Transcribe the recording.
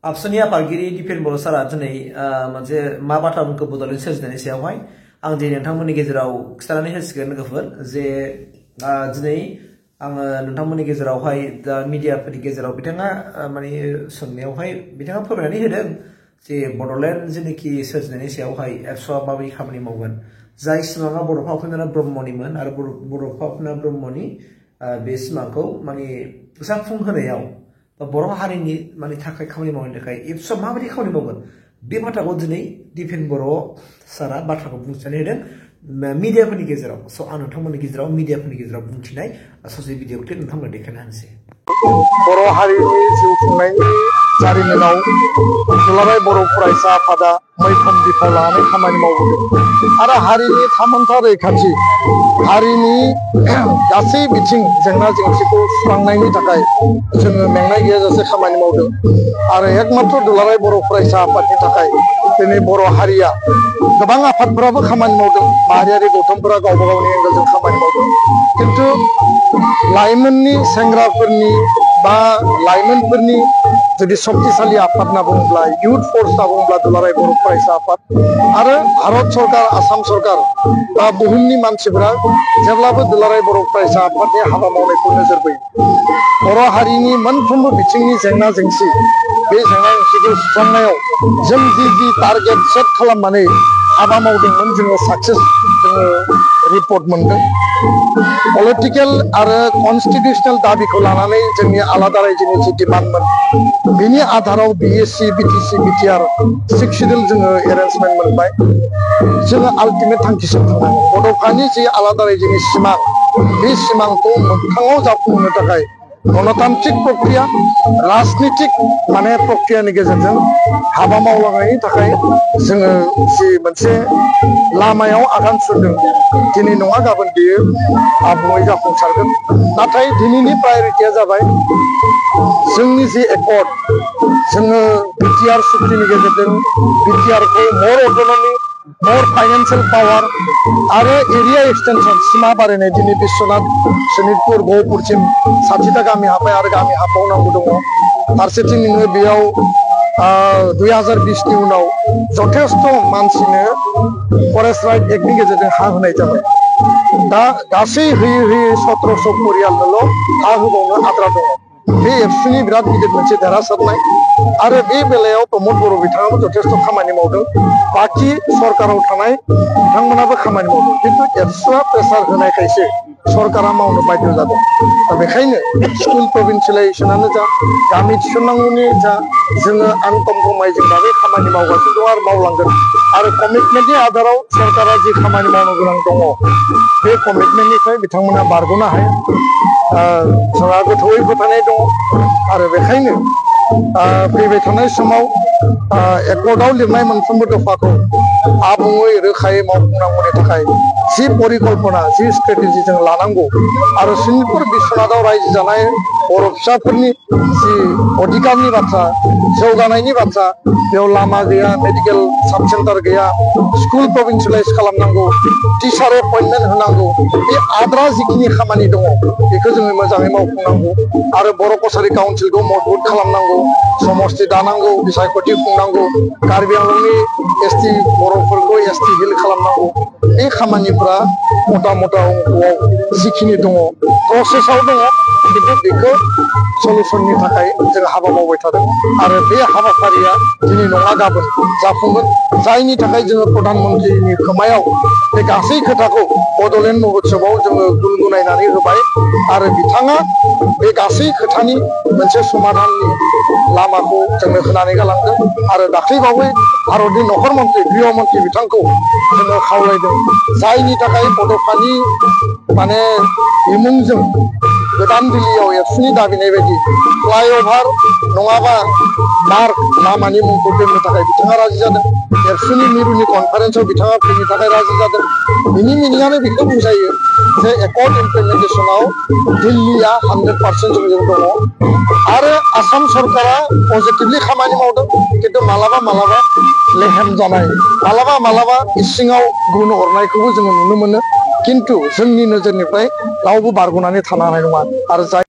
आबसुनि आफादगिरि दिपेन बर' सारा दिनै मोनसे मा बाथ्रा बुंखो बड'लेण्ड सोरजिनायनि सायावहाय आं दिनै नोंथांमोननि गेजेराव खिथानानै होसिगोन लोगोफोर जे दिनै आङो नोंथांमोननि गेजेरावहाय दा मिडियाफोरनि गेजेराव बिथाङा माने सोंनायावहाय बिथाङा फोरमायनानै होदों जे बड'लेण्ड जेनाखि सोरजिनायनि सायावहाय एबसुआ माबायदि खामानि मावगोन जाय सिमाङा बड'फा उपेन्द्र ब्रह्मनिमोन आरो बड'फा उपेन्द्र ब्रह्मनि बे सिमांखौ माने जाफुंहोनायाव बर' हारिनि माने थाखाय खामानि मावनो थाखाय एबसुआ माबायदि खामानि मावगोन बे बाथ्राखौ दिनै दिपेन बर' सारा बाथ्राखौ बुंथिनानै होदों मिडियाफोरनि गेजेराव स' आं नोंथांमोननि गेजेराव मिडियाफोरनि गेजेराव बुंथिनाय ससे भिडिअ क्लिप नोंथांमोननो देखायना होनोसै बर' हारिनि जिउ खुंनायनि जारिमिनाव दुलाराय बर' फरायसा आफादा मैखोम बिफाव लानानै खामानि मावबोदों आरो हारिनि थामोनथा रैखाथि हारिनि गासै बिथिं जेंना जेंसिखौ सुस्रांनायनि थाखाय जोङो मेंनाय गैयाजासे खामानि मावदों आरो एकमात्र दुलाराय बर' फरायसा आफादनि थाखाय दिनै बर' हारिया गोबां आफादफोराबो खामानि मावदों माहारियारि गौथुमफोरा गावबा गावनि एंगेलजों खामानि मावदों खिन्थु लाइमोननि सेंग्राफोरनि बा लाइमोनफोरनि जुदि शक्तिशाली आफाद होनना बुङोब्ला इयुथ फर्स होनना बुङोब्ला दुलाराय बर' फरायसा आफाद आरो भारत सरकार आसाम सरकार बा बुहुमनि मानसिफोरा जेब्लाबो दुलाराय बर' फरायसा आफादनि हाबा मावनायखौ नोजोर बोयो बर' हारिनि मोनफ्रोमबो बिथिंनि जेंना जेंसि बे जेंना जेंसिखौ सुस्रांनायाव जों जि टारगेट सेट खालामनानै हाबा मावदोंमोन जोङो साक्सेस जोङो रिपर्ट मोनदों पलिटिकेल आरो कनस्टिटिउसनेल दाबिखौ लानानै जोंनि आलादा रायजोनि जि डिमान्डमोन बिनि आधाराव बिएससि बिटिसि बिटिआर 6 सिडिउल जोङो एरेन्जमेन्ट मोनबाय जोङो आल्टिमेट थांखिसिम थांनांगोन बड'फानि जि आलादा रायजोनि सिमां बे सिमांखौ मोगथाङाव जाफुंहोनो थाखाय गणतान्त्रिक प्रक्रिया राजनितिक माने प्रक्रियानि गेजेरजों हाबा मावलांनायनि थाखाय जोङो जि मोनसे लामायाव आगान सुरदों दिनै नङा गाबोन बियो आबुङै जाफुंसारगोन नाथाय दिनैनि प्रायरिटिया जाबाय जोंनि जि एकर्ड जोङो बिटिआर सुक्तिनि गेजेरजों बिटिआरखौ मर अट'नमि मर फाइनेन्सियेल पावार आरो एरिया एक्सटेनसन सिमा बारायनाय दिनै बिश्वनाथ शोणितपुर गहपुरसिम 60टा गामि हाबबाय आरो गामि हाबबावनांगौ दङ फारसेथिं नोङो बेयाव 2020नि उनाव जथेस्थ मानसिनो फरेस्ट राइट एक्टनि गेजेरजों हा होनाय जाबाय दा गासै होयै होयै 1700 परियालनोल' हा होबावनो आद्रा दङ बे एबसुनि बिराद गिदिर मोनसे देरहासारनाय आरो बे बेलायाव प्रमद बर' बिथाङाबो जथेस्थ खामानि मावदों बाखि सरकाराव थानाय बिथांमोनाबो खामानि मावदों खिन्थु एबसुआ प्रेसार होनायखायसो सरकारा मावनो बाध्य जादों दा बेखायनो स्कुल प्रभिन्सियेलाइजेसनानो जा गामि थिसननांगौनि जा जोङो आनकमप्रमाइजिं भाबै खामानि मावगासिनो दं आरो मावलांगोन आरो कमिटमेन्टनि आधाराव सरकारा जि खामानि मावनो गोनां दङ बे कमिटमेन्टनिफ्राय बिथांमोना बारग'नो हाया जोंहा गोथौयै फोथायनाय दङ आरो बेखायनो फैबाय थानाय समाव एकर्डआव लिरनाय मोनफ्रोमबो दफाखौ आबुङै रोखायै मावफुंनांगौनि थाखाय जि परिकल्पना जि स्ट्रेटेजि जों लानांगौ आरो शोणितपुर बिश्वनाथआव रायजो जानाय बर' फिसाफोरनि जि अधिकारनि बाथ्रा जौगानायनि बाथ्रा बेयाव लामा गैया मेडिकेल साब सेन्टार गैया स्कुल प्रभिन्सियेलाइज खालामनांगौ टिचार एपइन्टमेन्ट होनांगौ बे आद्रा जिखिनि खामानि दङ बेखौ जोङो मोजाङै मावफुंनांगौ आरो बर' कसारि काउन्सिलखौ मजबुत खालामनांगौ समस्ति दानांगौ बिसायख'थि खुंनांगौ कार्बि आंलंनि एसटि बर'फोरखौ एसटि हिल खालामनांगौ बे खामानिफ्रा मथा मथा अंकआव जिखिनि दङ प्रसेसआव दङ खिन्थु बेखौ सलुसननि थाखाय जों हाबा मावबाय थादों आरो बे हाबाफारिया दिनै नङा गाबोन जाफुंगोन जायनि थाखाय जोङो प्रधानमन्त्रिनि खोमायाव बे गासै खोथाखौ बड'लेण्ड महोत्सबआव जोङो गुनगुनायनानै होबाय आरो बिथाङा बे गासै खोथानि मोनसे समाधाननि लामाखौ जोंनो होनानै गालांदों आरो दाख्लैबावै भारतनि नखर मन्त्रि गृह मन्त्रि बिथांखौ जोङो खावलायदों जायनि थाखाय बड'फानि माने बिमुंजों गोदान दिल्लीयाव एबसुनि दाबिनाय बायदि फ्लाइअभार नङाबा मार्ग लामानि मुंखौ दोननो थाखाय बिथाङा राजि जादों एबसुनि मिरुनि कनफारेन्सआव बिथाङा फैनो थाखाय राजि जादों बिनि मिनिङानो बेखौ बुजायो जे एकर्ड इमप्लिमेन्टेसनाव दिल्लीया 100% जोंजों दङ आरो आसाम सरकारा पजिटिभलि खामानि मावदों खिन्थु मालाबा लेहेम जानाय मालाबा इसिङाव गुन हरनायखौबो जोङो नुनो मोनो खिन्थु जोंनि नोजोरनिफ्राय रावबो बारग'नानै थानो हानाय नङा आरो जाय